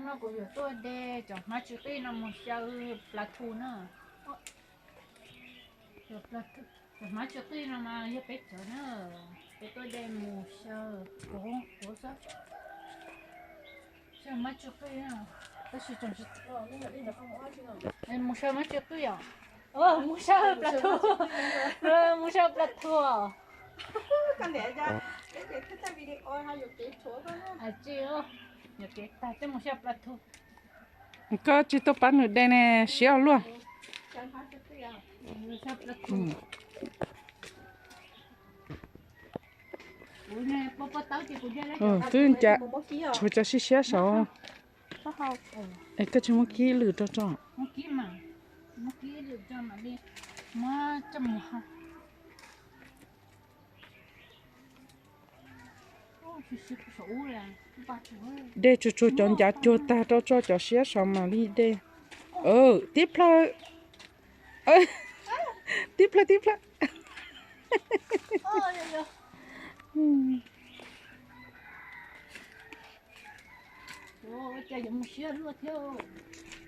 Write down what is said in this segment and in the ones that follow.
Kuv yuav tuaj de cov hmab tsw qij no mus xyaw pla thu na. Cov hmab tsw qij no mas yog peb cov na, peb tuaj de mus xyaw, kuv xyaw hmab tsw qij, tab sis tseem tsis, mus xyaw hmab tsw qij os. Mus xyaw pla thu, mus xyaw pla thu. Tsis, yuav kev tag coj mus xyaw pla thu. Koj tsis tuaj pab nws de ne, siab ua luaj. Twb nca tshuav cov siab siab saud. Es koj tsis muab kib lwm rau tso. De tsuag tsuag cov ncav cuag tag rau tso cov siab saud mam li de. Tib plhaw, tib plhaw, tib plhaw.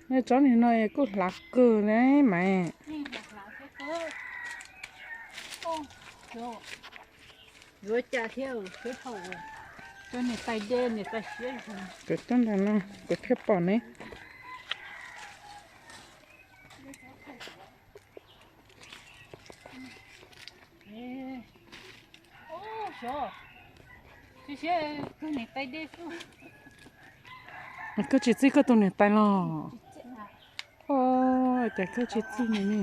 Nej tsob niag no kuj hlav kawg ne mas. Yuav cas thiab, cov niam tais de niam tais siab. Kuv tuaj ntawm no kuv thiaj pom ne. Koj tsis txij koj tus niam tais los? Ua cas koj tsis txij nws ne?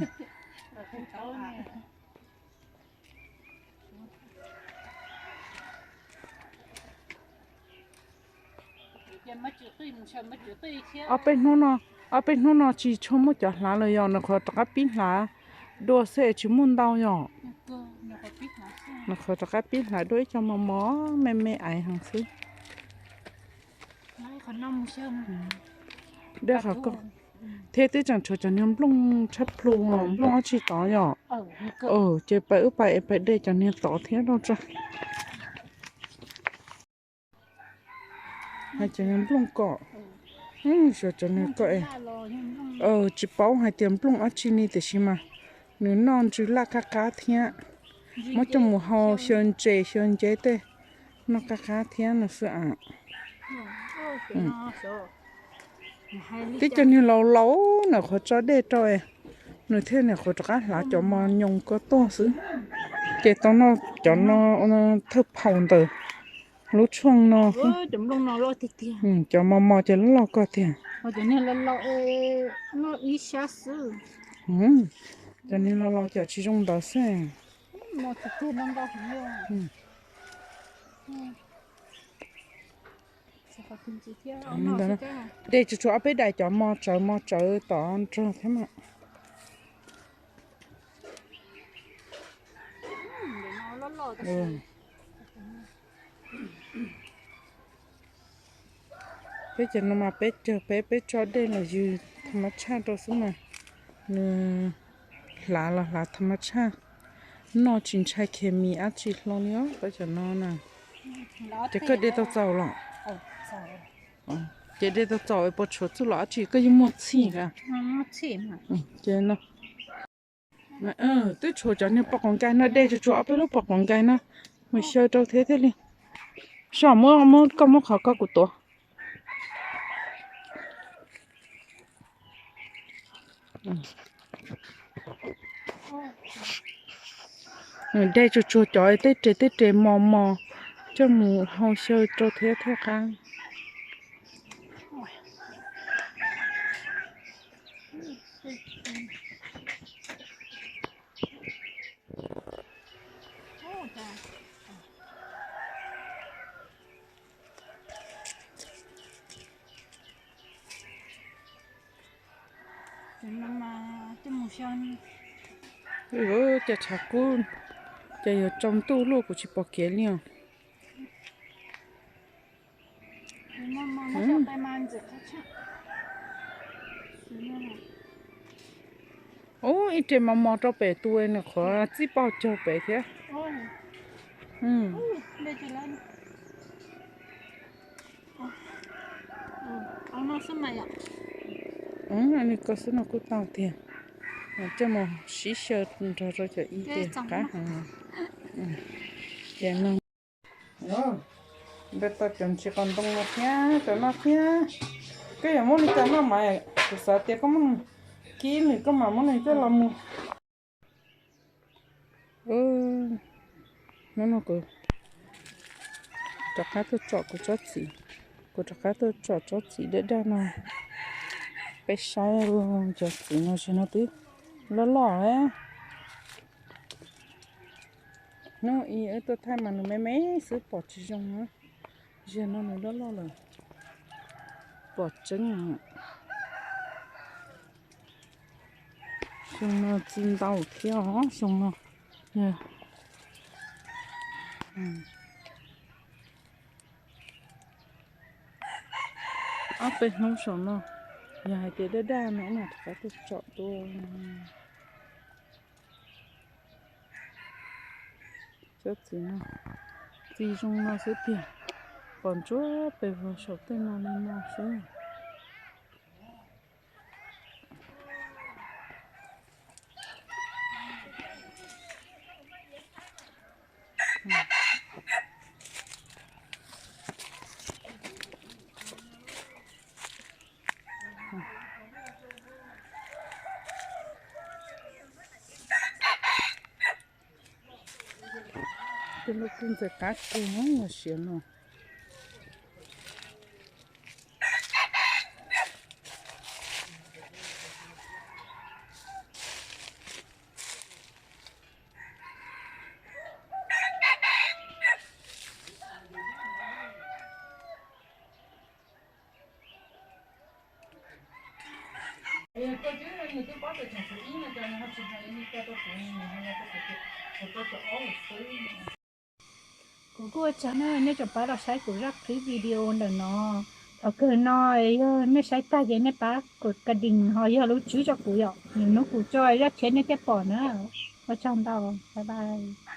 Ob peb hnub no, ob peb hnub no tsis tshua muaj cov hlav lawm yog nws qhuav rov qab pib hlav dua xwb es tsis muaj ntau yog. Nws qhuav rov qab pib hlav dua ib co mos mos me me aiv heev xwb. Dej qhov ko thiab twb tseem tshuav cov niag nplooj tshab plhu, nplooj dab tsi tod yom. Ces pais wb pais es pais de cov niag tod thiab rau tso. Hais cov niag nplooj kom, xyov cov niag ko es, tsis paub hais tias nplooj dab tsi li tiam sis mas nws noj ntsws laj qab qab thiab. Muab coj mus hau xyaw ntses xyaw nceb tej noj qab qab thiab no xwb as. Tib cov niag laus laus nws qhuav tso dej rau, nws thiaj nim qhuav rov qab hlav cov mos nyoos ko tuaj xwb. Ces tau noj cov no thawj phaum ntawm lub tshooj no. Cov mos mos ces loj loj kawg tiag. Cov niag laus laus ces tsis zoo ntawd xwb. Dej tsuas tsuas ob peb daim cov mos tsawv mos tsawv tod nrog thiab mas. Peb cov no mas peb cog peb, peb tso dej los ywg tha mab tshaj rau xwb mas. Nws hlav los hlav tha mab tshaj, noj tsis ntshai khes mis dab tsi hlo li os peb cov no na. Ces koj de tau txaus los? Ces de tau txaus puas tshuav txuj lom dab tsi, koj yeej muaj txhij a? Ces no twb tshuav cov niag pos quav nkais no, de tsuas tsuas ob peb lub pos quav nkais no mus xyaw rau thiab thiaj li. Soj muab, muab, koj muab qhov ko kuv tuav. Nws de tsuas tsuag cov tej res tej res mos mos coj mus hau xyaw rau thiab thiaj qab. Cas tshav kub, cas yuav tsaus ntuj luaj kuv tsis pom kev li os. Ub, ib res mos mos rau pem tus nws qhuav txij pauj cog pem thiab. Nws ko xwb no kuj tau tiag. Coj mus sib xyaw nrog rau cov ib tiag qab heev. Ces no npaj tau cov ntsis qos ntoo no thiab cov no thiab. Koj yuav muab li cas noj mas, kuv xav tias koj muab nws kib nws koj mam muab nws coj los mus. Hnub no kuv rov qab tuaj tsom kuv tsob txiv, kuv rov qab tuaj tsom tsob txiv dawb dawb no. Peb saib cov txiv no, txiv no twb loj loj. Hnub ib wb tuaj thaij mas nws me me xwb pom tsis zoo na. Zaum no nws loj loj lawm, pom tseeb. Xyoo no txi ntau thiab os, xyoo no. Ob peb hnub saum no, yog hais tias daj daj no mas rov qab tuaj tsom dua. Tsob txiv no txi zoo no xwb tiag, pom ntsuab pes vog saum tej no li no xwb. Tej lub kub ntxawm qab kawg no, siav no. Kuv kuj ua tsaug nej tsoom pab los saib kuv zaj clip video ntawm no. Thaum kawg no yog nej saib tag ces nej pab kos kas dis ho yog lub tswb rau kuv yom, hnub kuv tso zaj tshiab nej thiaj pom na. Ua tsaug ntau, bye bye.